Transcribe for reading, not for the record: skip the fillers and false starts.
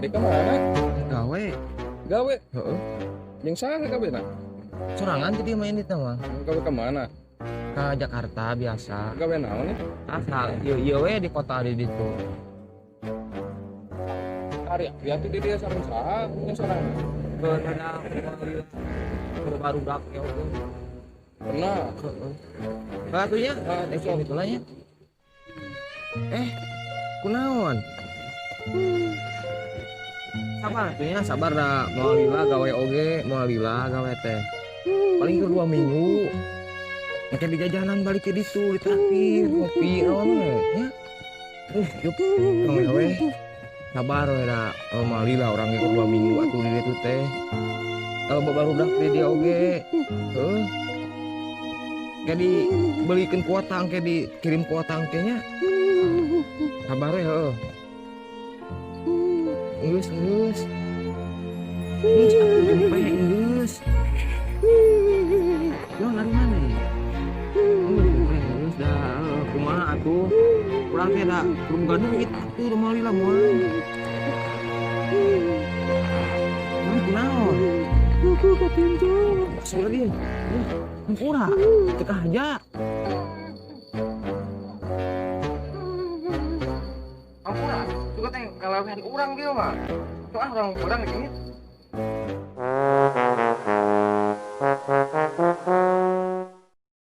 Dek mana? Gawe. Gawe. Heeh. Jeung saha gawe na? Sorangan tadi main di mah. Gawe ka mana? Ke Jakarta biasa. Gawe naon ya? Asal ieu ieu we di kota di ditu. Ari ya tuh di dia sareng saha? Nya sorangan. Berenang ke barudak ya oge. Pernah. Heeh. Batunya Ah, eh sok. Gitu lah nya. Eh, kunaon? Sabar atuh sabar dah, moal lila gawe oge, moal lila gawe teh. Paling ke 2 minggu. Engke di jajanan balik ke ditu ditraktir kopi naon we nya. Yup, gawe we. Sabar we da, moal lila urang ge 2 minggu atuh di ditu teh. Kalau barudak di dia oge. Heuh. Kayak dibelikan kuota engke dikirim kuota engke nya. Sabar we heuh. Geus geus. Geus atuh jempe geus. Yo lari mana ya? Geus jempe geus da kumaha atuh. Urang teh da kudu boga duit atuh da moal lila moal. Mana kunaon? Kuku katinju. Suara dia. Hampura, teu aja. Hampura, suka teh ngalawehan urang dia mah. Tuh ah urang urang gini.